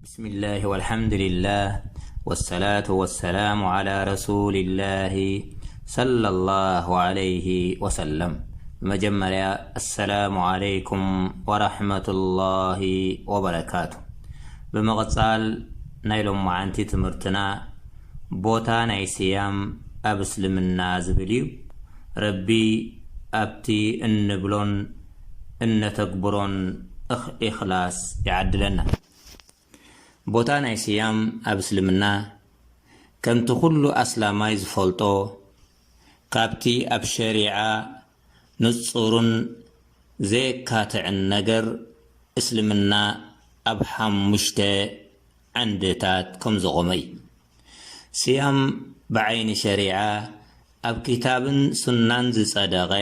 بسم الله والحمد لله والصلاة والسلام على رسول الله صلى الله عليه وسلم. ብመጀመርያ السلام عليكم ورحمة الله وبركاته. ብምቕጻል ናይ ሎማዓንቲ ትምህርትና ቦታ ናይ ስያም ኣብ እስልምና ዝብል እዩ። ረቢ ኣብቲ እንብሎን እነተግብሮን እኽ-፣ ኢኽላስ ይዓድለና። ቦታ ናይ ስያም ኣብ እስልምና ከምቲ ኩሉ ኣስላማይ ዝፈልጦ፣ ካብቲ ኣብ ሸሪዓ ንጹርን ዘየካትዕን ነገር እስልምና ኣብ ሓሙሽተ ዓንድታት ከም ዝቖመ እዩ። ስያም ብዓይኒ ሸሪዓ ኣብ ኪታብን ሱናን ዝጸደቐ፣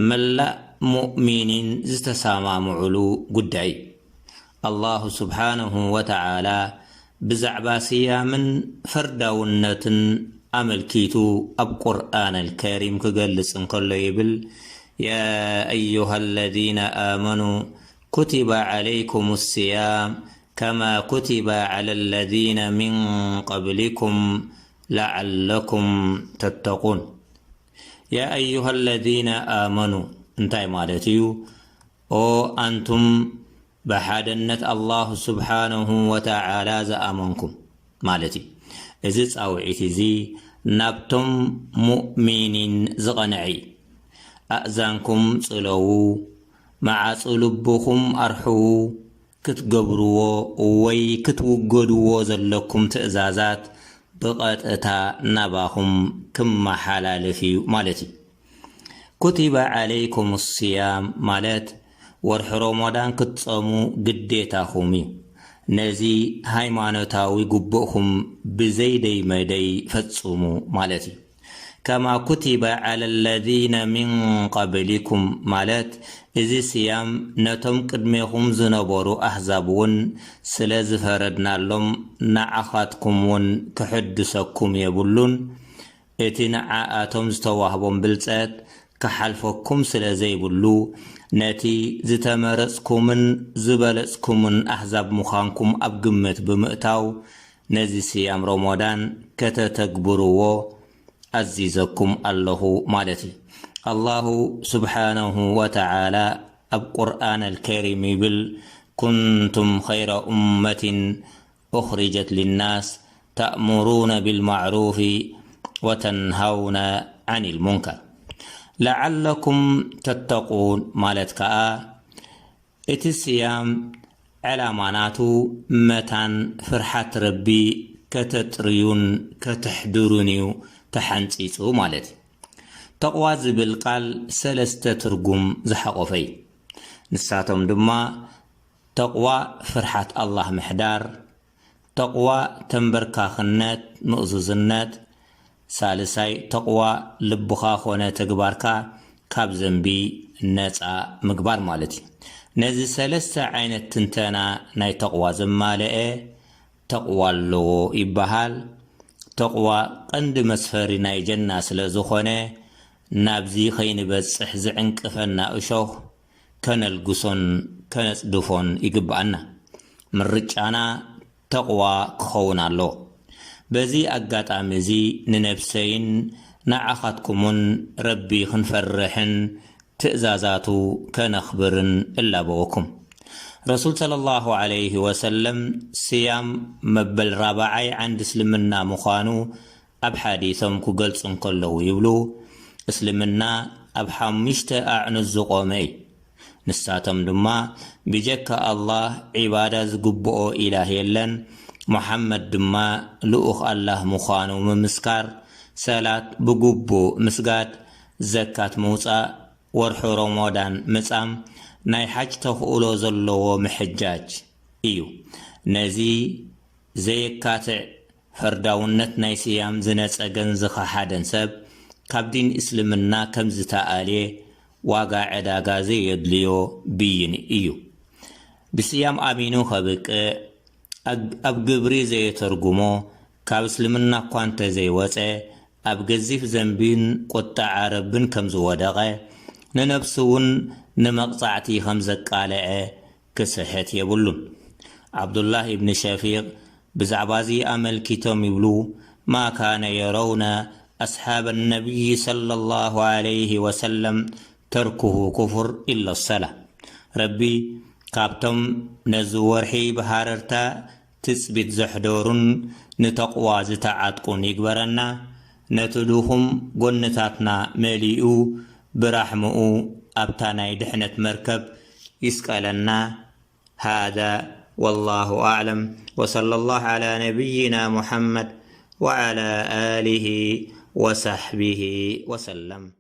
መላእ ሙእሚኒን ዝተሰማምዑሉ ጉዳይ እዩ። ኣላሁ ስብሓነሁ ወተዓላ ብዛዕባ ስያምን ፈርዳውነትን ኣመልኪቱ ኣብ ቁርኣን ኣልከሪም ክገልጽ እንከሎ ይብል፣ يا أيها الذين آمنوا كتب عليكم الصيام كما كتب على الذين من قبلكم لعلكم تتقون. يا أيها الذين آمنوا እንታይ ማለት እዩ? ኦ ኣንቱም ብሓደነት ኣላሁ ስብሓነሁ ወተዓላ ዝኣመንኩም ማለት እዩ። እዚ ጻውዒት እዚ ናብቶም ሙእሚኒን ዝቐንዐ እዩ። ኣእዛንኩም ጽለዉ፣ መዓጹ ልብኹም ኣርሕዉ፣ ክትገብርዎ ወይ ክትውገድዎ ዘለኩም ትእዛዛት ብቐጥታ ናባኹም ክመሓላለፍ እዩ ማለት እዩ። ኩቲበ ዓለይኩም ስያም ማለት ወርሒ ሮሞዳን ክትጸሙ ግዴታኹም እዩ። ነዚ ሃይማኖታዊ ግቡእኹም ብዘይደይ መደይ ፈጽሙ ማለት እዩ። ከማ ኩቲበ ዓለ ለዚነ ሚን ቀብሊኩም ማለት እዚ ስያም ነቶም ቅድሜኹም ዝነበሩ ኣህዛብ እውን ስለ ዝፈረድናሎም ንዓኻትኩም እውን ክሕድሰኩም የብሉን። እቲ ንዓኣቶም ዝተዋህቦም ብልጸት ክሓልፈኩም ስለ ዘይብሉ፣ ነቲ ዝተመረጽኩምን ዝበለጽኩምን ኣህዛብ ምዃንኩም ኣብ ግምት ብምእታው፣ ነዚ ስያም ሮሞዳን ከተተግብርዎ ኣዚዘኩም ኣለኹ ማለት እዩ። ኣላሁ ስብሓነሁ ወተዓላ ኣብ ቁርኣን ኣልከሪም ይብል፣ ኩንቱም ኸይረ ኡመትን أخرجت للناس تأمرون بالمعروف وتنهون عن المنكر لعلكم تتقون ማለት ከኣ እቲ ስያም ዕላማ ናቱ መታን ፍርሓት ረቢ ከተጥርዩን ከተሕድሩን እዩ ተሓንጺጹ ማለት እዩ። ተቕዋ ዝብል ቃል ሰለስተ ትርጉም ዝሓቖፈ እዩ። ንሳቶም ድማ ተቕዋ ፍርሓት ኣላህ ምሕዳር፣ ተቕዋ ተንበርካኽነት ምእዙዝነት፣ ሳልሳይ ተቕዋ ልብኻ ኾነ ተግባርካ ካብ ዘንቢ ነፃ ምግባር ማለት እዩ። ነዚ ሰለስተ ዓይነት ትንተና ናይ ተቕዋ ዘማለአ ተቕዋ ኣለዎ ይበሃል። ተቕዋ ቀንዲ መስፈሪ ናይ ጀና ስለ ዝኾነ ናብዚ ከይንበጽሕ ዝዕንቅፈና እሾኽ ከነልግሶን ከነጽድፎን ይግብኣና። ምርጫና ተቕዋ ክኸውን ኣለዎ። በዚ ኣጋጣሚ እዚ ንነብሰይን ንዓኻትኩምን ረቢ ክንፈርሕን ትእዛዛቱ ከነኽብርን እላበወኩም። ረሱል ሰለላሁ ዐለይሂ ወሰለም ስያም መበል ራብዓይ ዓንዲ እስልምና ምዃኑ ኣብ ሓዲሶም ክገልጹ እንከለዉ ይብሉ፣ እስልምና ኣብ ሓሙሽተ ኣዕኑድ ዝቖመ እዩ። ንሳቶም ድማ ብጀካ ኣላህ ዒባዳ ዝግብኦ ኢላህ የለን፣ ሙሓመድ ድማ ልኡኽ ኣላህ ምዃኑ ምምስካር፣ ሰላት ብግቡእ ምስጋድ፣ ዘካት ምውጻእ፣ ወርሒ ሮሞዳን ምጻም፣ ናይ ሓጅ ተኽእሎ ዘለዎ ምሕጃጅ እዩ። ነዚ ዘየካትዕ ፈርዳውነት ናይ ስያም ዝነጸገን ዝኸሓደን ሰብ ካብ ዲን እስልምና ከም ዝተኣልየ ዋጋ ዕዳጋ ዘየድልዮ ብይን እዩ። ብስያም ኣሚኑ ከብቅዕ፣ ኣብ፣ ኣብ ግብሪ ዘየተርጉሞ፣ ካብ እስልምና እኳ እንተዘይወጸ፣ ኣብ ገዚፍ ዘንቢን ቁጣዓ ረብን ከም ዝወደቐ፣ ንነብሱ እውን ንመቕጻዕቲ ከም ዘቃልዐ ክስሕት የብሉን። ዓብዱላህ ኢብን ሸፊቕ ብዛዕባ እዚ ኣመልኪቶም ይብሉ፣ ما كان يرون أصحاب النبي صلى الله عليه وسلم تركه كفر إلا الصلاة። ረቢ ካብቶም ነዚ ወርሒ ብሃረርታ ትጽቢት ዘሕደሩን ንተቕዋ ዝተዓጥቁን ይግበረና። ነቲ ድኹም ጎንታትና መሊኡ ብራሕምኡ ኣብታ ናይ ድሕነት መርከብ ይስቀለና። هذا والله أعلم، وصلى الله على نبينا محمد وعلى آله وصحبه وسلم.